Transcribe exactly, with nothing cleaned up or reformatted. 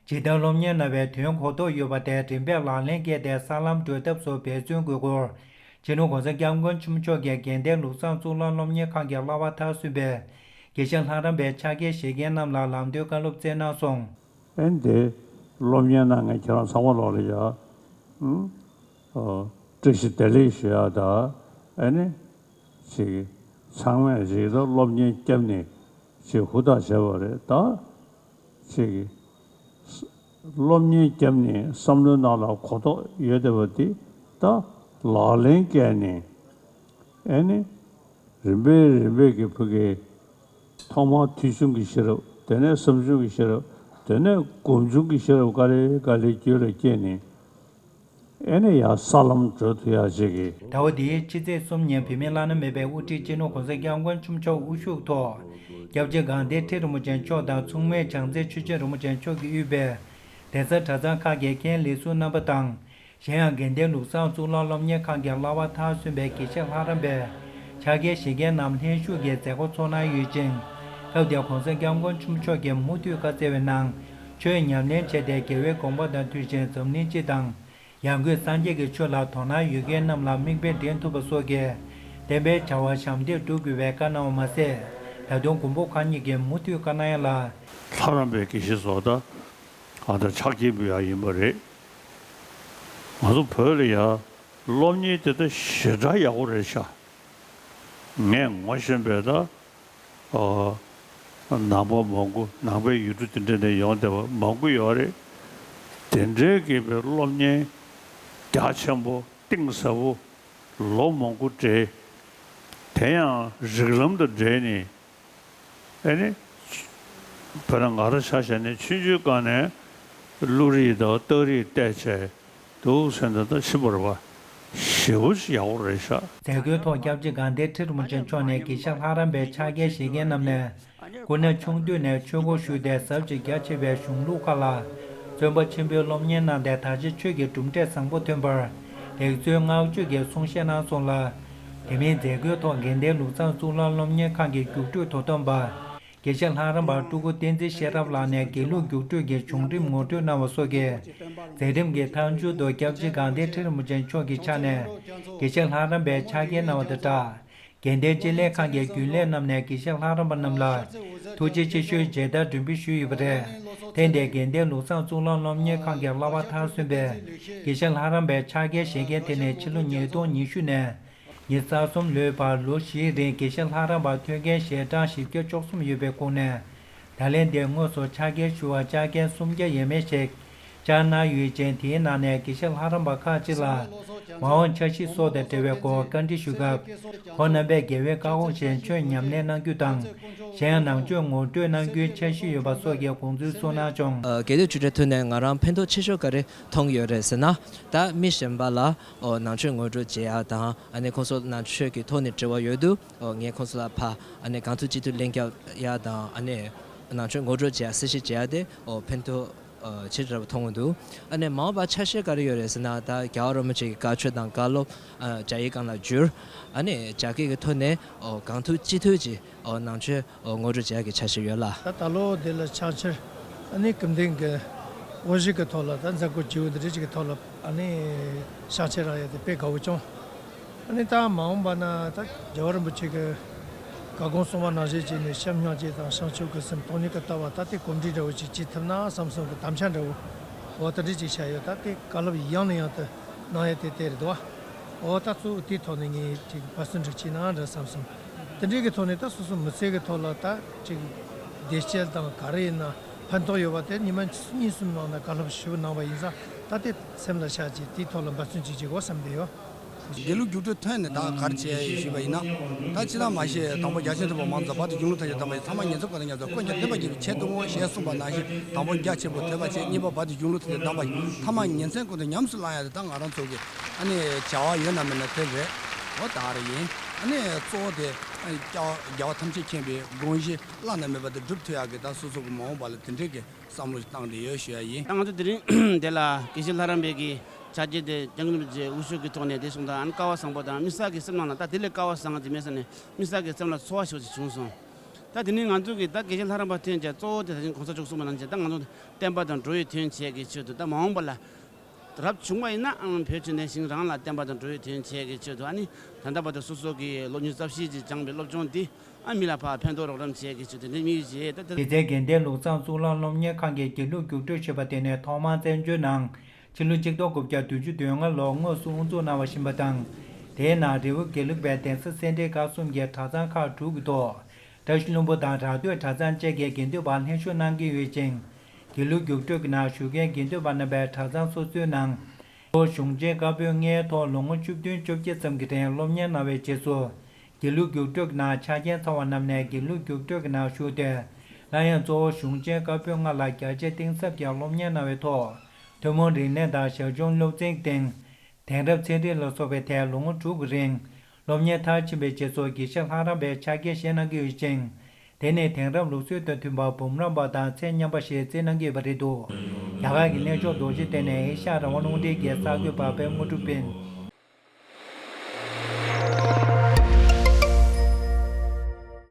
ཇི་ལྟར་སློབ་གཉེར་གནང་བའི་དོན་གོ་རྟོགས་ཡོད་པ་དེ་རིམ་པས་ལག་ལེན་བཀལ་ཏེ་གསར་ལམ་བགྲོད་ཐབས་སུ་འབད་བརྩོན་དགོས་སྐོར། སྤྱི་ནོར་༸གོང་ས་༸སྐྱབས་མགོན་ཆེན་པོ་མཆོག་གིས་དགེ་ལྡན་ལུགས་བཟང་གཙུག་ལག་སློབ་གཉེར་ཁང་གི་བསླབ་པ་མཐར་སོན་པའི་དགེ་བཤེས་ལྷ་རམས་པའི་ཕྱག་འཁྱེར་བཞེས་མཁན་རྣམས་ལ་ལམ་སྟོན་བཀའ་སློབ་སྩལ་གནང་སོང་། ཨེ་འདི་སློབ་གཉེར་གནང་མཁན་ཁྱེད་རང་ཚང་མ་ལོག་ལ་ཡ། ཨུ། ཨོ། བཀྲ་ཤིས་བདེ་ལེགས་ཞུ་ཡ་ད། ཨེ་ནི། ཅིག་ཚང་མས་ཅིག་ད་སློབ་གཉེར་བརྒྱབ་ནས་ཅིག་ཧུར་ཐག་བྱས་པ་རེད་ད། ཅིག་སློབ་གཉེར་བརྒྱབ་ནས་བསམ་བློའི་ནང་ལ་གོ་རྟོགས་ཡོད་བསྡད་པ་འདི་ད་ལག་ལེན་བཀལ་ནས། ཨེ་ནི། རིམ་པས་རིམ་པས་ཀྱི་ཕ་གི་ཐོག་མར་ཐོས་བྱུང་གི་ཤེས་རབ། དེ་ནས་བསམ་བྱུང་གི་ཤེས་རབ། དེ་ནས་སྒོམ་བྱུང་གི་ཤེས་རབ་ག་ལེ་ག་ལེ་རྒྱུད་ལ་སྐྱེས་ནས། ཨེ་ནི་ཡང་ས་ལམ་བགྲོད་ཐུབ་ཡག་ཅིག་གི། ཟླ་བ་འདིའི་ཕྱི་ཚེས་གསུམ་ཉིན་བོད་མིའི་བླ་ན་མེད་པའི་དབུ་ཁྲིད་སྤྱི་ནོར་༸གོང་ས་༸སྐྱབས་མགོན་ཆེན་པོ་མཆོག་དབུ་བཞུགས་ཐོག་སྐྱབས་རྗེ་དགའ་ལྡན་ཁྲི་རིན་པོ་ཆེ་མཆོག་དང་མཚུངས་མེད་བྱང་རྩེ་ཆོས་རྗེ་རིན་པོ་ཆེ་མཆོག་གིས་དབུས་པའི་གདན་ས་གྲྭ་ཚང་ཁག་གི་མཁན་ལས་ཟུར་རྣམ་པ་དང་། གཞན་ཡང་དགེ་ལྡན་ལུགས་བཟང་གཙུག་ལག་སློབ་གཉེར་ཁང་གི་བསླབ་པ་མཐར་སོན་པའི་དགེ་བཤེས་ལྷ་རམས་པའི་ཕྱག་འཁྱེར་བཞེས་མཁན་རྣམས་ལྷན་ཞུགས་ཀྱིས་མཛད་སྒོ་ཚོགས་གནང་ཡོད་ཅིང་། སྐབས་དེར་༸གོང་ས་༸སྐྱབས་མགོན་ཆེན་པོ་མཆོག་གིས་མུ་མཐུད་བཀའ་སྩལ་བའི་ནང་། ཆོས་ཉམས་ལེན་བྱས་ཏེ་རྒྱལ་བའི་དགོངས་པ་དང་མཐུན་ཞིང་འཛམ་གླིང་སྤྱི་དང་། ཡང་སྒོས་སངས་རྒྱས་ཀྱི་ཆོས་ལ་དོ་སྣང་ཡོད་མཁན་རྣམས་ལ་མིག་དཔེ་འདྲེན་ཐུབ་པ་སོགས་ཀྱི་བསྟན་པའི་བྱ་བ་ཞབས་འདེགས་སྒྲུབ་དགོས་པའི་བཀའ་གནང་བ་མ་ཟད། ད་དུང་མགོན་པོ་གང་ཉིད་ཀྱིས་མུ་མཐུད་བཀའ་གནང་ཡ་ལ། ལྷ་རམས་པའི་དགེ་བཤེས་ཚོ་ད་ཨ་ད་ཕྱག་འཁྱེར་འབུལ་ཡག་ཡིན་པ་རེད། ང་ཚོ་བོད་ལ་ཡ་སློབ་གཉེར་དེ་ད་ཞེ་དྲག་ཡག་པོ་རེད་ཤག་ངས་ངོ་ཤེས་པའི་ད་ཨ་ནང་པ་མང་པོ་ནང་པའི་ཡུལ་གྲུ་དེ་འདྲ་ནས་ཡོང་བསྡད་པ་མང་པོ་ཡོད་རེད། དེ་འདྲའི་གི་པའི་སློབ་གཉེར་རྒྱ་ཆེན་པོ་གཏིང་ཟབ་པོ་ལོ་མང་པོ་འབྲེལ། དེ་ཡང་རིགས་ལམ་དང་འབྲེལ་ནས། ཨེ་ནི། བོད་ནང་ང་རང་ཆ་བཞག་ནས་ཆུང་ཆུང་སྒང་ནས་བློ་རིག་དང་རྟགས་རིག་བལྟས་བྱས་འདུག་ཟེར་ན་ད་ཕྱི་པར་བ་ཞེ་པོ་ཅིག་ཡག་པོ་རེད་ཤག་མཛད་སྒོའི་ཐོག་སྐྱབས་རྗེ་དགའ་ལྡན་ཁྲི་རིན་པོ་ཆེ་མཆོག་ནས་དགེ་བཤེས་ལྷ་རམས་པའི་ཕྱག་འཁྱེར་བཞེས་མཁན་རྣམས་ནས། སྐུ་ན་ཆུང་དུས་ནས་ཆོས་སྒོར་ཞུགས་ཏེ་ཟབ་ཅིང་རྒྱ་ཆེ་བའི་གཞུང་ལུགས་ཁག་ལ་བརྩོན་པ་ཆེན་པོས་སློབ་གཉེར་གནང་སྟེ་ད་ཆ་ཆོས་ཀྱི་གྲུབ་འབྲས་བཟང་པོ་ཐོན་པར་ལེགས་གསོལ་བསྔགས་བརྗོད་ཀྱི་གསུང་བཤད་གནང་སོང་ལ། དེ་མིན་མཛད་སྒོའི་ཐོག་དགེ་ལྡན་ལུགས་བཟང་གཙུག་ལག་སློབ་གཉེར་ཁང་གི་རྒྱུགས་སྤྲོད་དོ་དམ་པ། དགེ་བཤེས་ལྷ་རམས་པ་སྤྲུལ་སྐུ་བསྟན་འཛིན་ཤེས་རབ་ལགས་ནས་དགེ་ལུགས་རྒྱུགས་སྤྲོད་ཀྱི་བྱུང་རིམ་ངོ་སྤྲོད་གནང་བ་སོགས་ཀྱིས། མཛད་རིམ་གྱི་མཐའ་མཇུག་ཏུ་སྐྱབས་རྗེ་དགའ་ལྡན་ཁྲི་རིན་པོ་ཆེ་མཆོག་གི་ཕྱག་ནས་དགེ་བཤེས་ལྷ་རམས་པའི་ཕྱག་འཁྱེར་གནང་བ་དང་སྦྲགས། དགེ་ལྡན་སྤྱི་ལས་ཁང་གི་རྒྱུན་ལས་རྣམས་ནས་དགེ་བཤེས་ལྷ་རམས་པ་རྣམས་ལ་ཐུགས་རྗེ་ཆེ་ཞུའི་མཇལ་དར་འབྲི་འབུལ་ཞུས་ཡོད་པ་རེད། ཐེངས་འདིའི་དགེ་ལྡན་ལུགས་བཟང་གཙུག་ལག་སློབ་གཉེར་ཁང་གི་བསླབ་པ་མཐར་སོན་པའི་དགེ་བཤེས་ལྷ་རམས་པའི་ཕྱག་འཁྱེར་བཞེས་མཁན་དེ་ནི་ཕྱི་ལོ་ཉིས་སྟོང་ཉི་ཤུ་ནས་ཉེར་གསུམ་ལོའི་བར་ལོ་བཞིའི་རིང་དགེ་བཤེས་ལྷ་རམས་པ་ཐོན་མཁན་ཞལ་གྲངས་བཞི་བརྒྱ་བཅུ་གསུམ་ཡོད་པའི་ཁོངས་ནས། ད་ལན་འདིར་དངོས་སུ་ཕྱག་འཁྱེར་ཞུ་བར་བཅར་མཁན་སུམ་བརྒྱ་ཡས་མས་ཤིག་བཅར་གནང་ཡོད་ཅིང་། དེའི་ནང་ནས་དགེ་བཤེས་ལྷ་རམས་པ་ཁག་ཅིག་ལ་མ་འོངས་འཆར་གཞི་སོགས་དང་འབྲེལ་བའི་སྐོར་བཀའ་འདྲི་ཞུས་སྐབས། ཁོང་རྣམ་པས་རྒྱལ་བའི་བཀའ་དགོངས་བཞིན་ཆོས་ཉམས་ལེན་གནང་རྒྱུ་དང་། གཞན་ཡང་ནང་ཆོས་ངོ་སྤྲོད་གནང་རྒྱུའི་འཆར་གཞི་ཡོད་པ་སོགས་ཀྱི་དགོངས་ཚུལ་གསུངས་གནང་བྱུང་། ཨ། དགེ་ལྡན་ཆོས་འབྲེལ་ཐོག་ནས་ང་རང་ཕན་ཐོགས་ཆེ་ཤོས་ག་རེ་མཐོང་ཡོད་རེད་ཟེར་ན། ད་མི་གཞན་པ་ལ་ཨོ་ནང་ཆོས་ངོ་སྤྲོད་བྱེད་ཡག་དང་། ཨ་ནི་ཁོང་ཚོ་ནང་ཆོས་ཀྱི་ཐོག་ནས་འབྲེལ་བ་ཡོད་དུས། ཨོ་ངས་ཁོང་ཚོ་ལ་ཕར་ཨ་ནི་གང་ཐུབ་ཅི་ཐུབ་ལན་རྒྱག་ཡག་དང་། ཨ་ནི་ནང་ཆོས་ངོ་སྤྲོད་བྱེད་ཡག་གསལ་བཤད་བྱེད་ཡག་དེ་ཨོ་ཕན་ཐོགས་ཨོ་ཆེ་དྲགས་པ་མཐོང་གི་འདུག་ཨ་ནི་མ་འོངས་པ་འཆར་གཞི་ག་རེ་ཡོད་རེད་ཟེར་ན། ད་རྒྱལ་བ་རིན་པོ་ཆེ་གི་བཀའ་ཆོས་དང་བཀའ་སློབ་ཨ་སྦྱར་ཡིག་སྒང་ལ་བསྒྱུར། ཨ་ནི་སྦྱར་སྐད་ཀྱི་ཐོག་ནས་ཨོ་གང་ཐུབ་ཅི་ཐུབ་ཀྱིས་ཨོ་ནང་ཆོས་ཨོ་ངོ་སྤྲོད་བྱེད་ཡག་གི་འཆར་གཞི་ཡོད་ལ། ད་ད་ལོ་འདི་ལ་ཕྱག་འཁྱེར་ཨ་ནི་སྐུ་མདུན་གྱི་དབུ་བཞུགས་ཀྱི་ཐོག་ལ་ད་མཛད་སྒོ་བྱེད་འོས་འདི་རིགས་ཀྱི་ཐོག་ལ་ཨ་ནི་ཕྱག་འཁྱེར་རག་ཡ་དེ་དཔེ་དགའ་བོ་བྱུང་། ཨ་ནི་ད་མ་འོངས་པ་ན་ད་རྒྱལ་བ་རིན་པོ་ཆེ་གི་བཀའ་དགོངས་གསུངས་པ་ནང་བཞིན་བྱས་ནས་བྱམས་སྙིང་རྗེ་དང་བྱང་ཆུབ་ཀྱི་སེམས་སྟོང་ཉིད་ཀྱི་ལྟ་བ་ད་ལྟའི་གོམས་འདྲིས་འདྲ་བོ་ཅིག་བྱེད་ཐུབ་ན་བསམ་བསམ་གྱི་དམ་བཅའ་འདྲ་བོ་འོ་ད་འདྲ་ཅིག་བྱས་ཡོད། ད་ལྟའི་བཀའ་སློབ་ཡང་ནས་ཡང་དུ་གནང་ཡ་དེ་དེ་རེད་དོ། འོ་ད་གཙོ་བོ་དེའི་ཐོག་ནས་ངས་ཅིག་འབད་བརྩོན་འགྲུས་བྱས་ན་འདྲ་བསམ་སོང་། དེ་འདྲའི་གི་ཐོག་ནས་ད་སོ་སོ་མི་ཚེ་གི་ཐོག་ལ་ད་ཅིག་བདེ་སྐྱིད་དང་ག་རེ་ཡིན་ན་ཕན་ཐོགས་ཡོད་པ་དེ་ཉི་མ་གཉིས་གསུམ་ནང་ན་བཀའ་སློབ་ཞུ་གནང་བ་ཡིན་ཙང་། ད་དེ་སེམས་ལ་ཆགས་ཀྱི་དེའི་ཐོག་ལ་འབད་བརྩོན་བྱེད་ཀྱི་གོ་བསམ་བསྡད་ཡོད། དགེ་ལུགས་རྒྱུགས་སྤྲོད་ཐོན་ནས་ད་ག་རེ་བྱས་ཞུས་པ་ཡིན་ན། ད་ཅི་ལ་མ་ཤེས་དང་པོ་རྒྱ་ཆེན་ཐོས་པ་མང་ཙམ་བར་དུ་གཞུང་ལུགས་ཐམས་ཅད་དམ་པ་ཡིན། ཐ་མ་ཉིན་མཚན་ཀུན་ཏུ་ཉམས་སུ་ཀུན་ཀྱང་བསྟན་པ་རྒྱས་པའི་ཆེད་དུ་ངོ་ཞེས་གསུངས་པ་ནང་བཞིན། དང་པོ་རྒྱ་ཆེན་པོ་ཐོས་པ་བྱས། གཉིས་པ་བར་དུ་གཞུང་ལུགས་ཐམས་ཅད་དམ་པ་ཡིན། ཐ་མ་ཉིན་མཚན་ཀུན་ཏུ་ཉམས་སུ་བླང་ཡ་དེ་ད་ང་རང་ཚོ་གི་ཨ་ནི་བྱ་བ་ཡོད་ན་མེད་ན་དེ་རེད། འོ་ད་རེ་ཡིན། ཨ་ནི་གཙོ་བོ་དེ་ཨ་ནི་རྒྱལ་བ་ཐམས་ཅད་མཁྱེན་པའི་དགོངས་གཞི་བླ་ན་མེད་པ་དེ་སྒྲུབ་ཐུབ་ཡག་གི་ད་སོ་སོ་གི་མ་འོངས་པ་ལ་དེ་འདྲའི་གི་བསམ་བློ་ཞིག་བཏང་བསྡད་ཡོད་ཞུ་ཡ་ཡིན། ད་ང་ཚོ་དེ་རིང་དེ་ལ་དགེ་བཤེས་ལྷ་རམས་པའི་གི་ཕྱག་འཁྱེར་དེ་སྐྱབས་མགོན་རིན་པོ་ཆེའི་དབུ་བཞུགས་ཀྱི་ཐོག་ནས་དེ་སོང་ཙང་། ཨ་ནི་སྐལ་བ་བཟང་པོ་དང་། དམིགས་བསལ་གྱི་སེམས་ནང་ལ་ད་དེ་ལས་སྐལ་བ་བཟང་དེ་མེད་ས་ནས་དམིགས་བསལ་གྱི་སེམས་ལ་ཚོར་བ་ཞིག་བྱུང་སོང་། ད་དེ་ནི་ང་ཚོ་གི་ད་དགེ་བཤེས་ལྷ་རམས་པ་ཐོན་བྱས་གཙོ་བོ་དེ་ད་ཅིང་གོང་ས་མཆོག་གསུངས་པ་ནང་བཞིན་ད་ང་ཚོ་བསྟན་པ་དང་འགྲོ་བའི་དོན་བྱེད་ཀྱི་ཆེད་དུ་ད་མ་འོངས་པ་ལ་རབ་བྱུང་བ་ཡིན་ན་ཨང་བོད་ཆོས་ལྡན་ཞིང་རང་ལ་བསྟན་པ་དང་འགྲོ་བའི་དོན་བྱེད་ཀྱི་ཆེད་དུ། ཨ་ནི་ད་ལྟ་བར་དུ་སོ་སོ་གི་སློབ་གཉེར་རྩ་བཤད་ཅིག་སྦྱངས་པའི་སློབ་སྦྱོང་འདི་ཨ་མི་ལ་ཕར་ཕན་ཐོགས་རོགས་རམ་བྱེད་ཀྱི་ཆེད་དུ་འདི་དམིགས་བྱས་ད་ད། དེ་ཚེ་དགེ་ལྡན་ལུགས་བཟང་གཙུག་ལག་སློབ་གཉེར་ཁང་གི་དགེ་ལུགས་རྒྱུགས་སྤྲོད་ཞུས་པ་དེ་ནི་ཐོག་མར་བཙན་བྱོལ་ནང་ཕྱི་ལོ་ཆིག་སྟོང་དགུ་བརྒྱ་བདུན་ཅུ་དོན་ལྔ་ལོར་དངོས་སུ་དབུ་འཛུགས་གནང་བ་ཞིག་ཡིན་པ་དང་། དེའི་ནང་རི་བོ་དགེ་ལུགས་པའི་གདན་ས་སེ་འབྲས་དགའ་གསུམ་གྱི་གྲྭ་ཚང་ཁག་དྲུག་གི་ཐོག་བཀྲ་ཤིས་ལྷུན་པོ་དང་ར་སྟོད་གྲྭ་ཚང་བཅས་ཀྱི་དགེ་འདུན་པ་ལྷན་ཞུགས་གནང་གི་ཡོད་ཅིང་། དགེ་ལུགས་རྒྱུགས་སྤྲོད་ཀྱི་ནང་ཞུགས་མཁན་དགེ་འདུན་པ་རྣམ་པས་གྲྭ་ཚང་སོ་སོའི་ནང་གཙོ་བོ་གཞུང་ཆེན་བཀའ་པོད་ལྔའི་ཐོག་ལོ་ངོ་བཅུ་བདུན་བཅོ་བརྒྱད་ཙམ་གྱི་རིང་སློབ་གཉེར་གནང་བའི་རྗེས་སུ། དགེ་ལུགས་རྒྱུགས་སྤྲོད་ཀྱི་ནང་ཆ་རྐྱེན་ཚང་བ་རྣམས་ནས་དགེ་ལུགས་རྒྱུགས་སྤྲོད་ཀྱི་ནང་ཞུགས་ཏེ། སླར་ཡང་གཙོ་བོ་གཞུང་ཆེན་བཀའ་པོད་ལྔ་ལ་རྒྱ་ཆེ་གཏིང་ཟབ་ཀྱི་སློབ་གཉེར་གནང་བའི་ཐོག་ཐུན་མོང་རིག་གནས་དང་ཞར་བྱུང་སློབ་ཚན་སྟེང་། དེང་རབས་ཚན་རིག་ལ་སོགས་པའི་ཐད་ལོ་ངོ་དྲུག་གི་རིང་སློབ་གཉེར་མཐར་ཕྱིན་པའི་རྗེས་སུ་དགེ་བཤེས་ལྷ་རམས་པའི་ཕྱག་འཁྱེར་བཞེས་གནང་གི་ཡོད་ཅིང་། དེ་ནི་དེང་རབས་ལུགས་སྲོལ་དང་མཐུན་པར་འབུམ་རམས་པ་དང་ཚད་མཉམ་པ་ཞེས་བརྩི་གནང་གི་ཡོད་པ་རེད་འདུག་རྒྱ་གར་གྱི་གནས་མཆོག་རྡོ་རྗེ་གདན་ནས་ཨེ་ཤ་ཡ་རང་དབང་རླུང་འཕྲིན་གྱི་གསར་འགོད་པ་པད་དངོས་གྲུབ་ཕིན།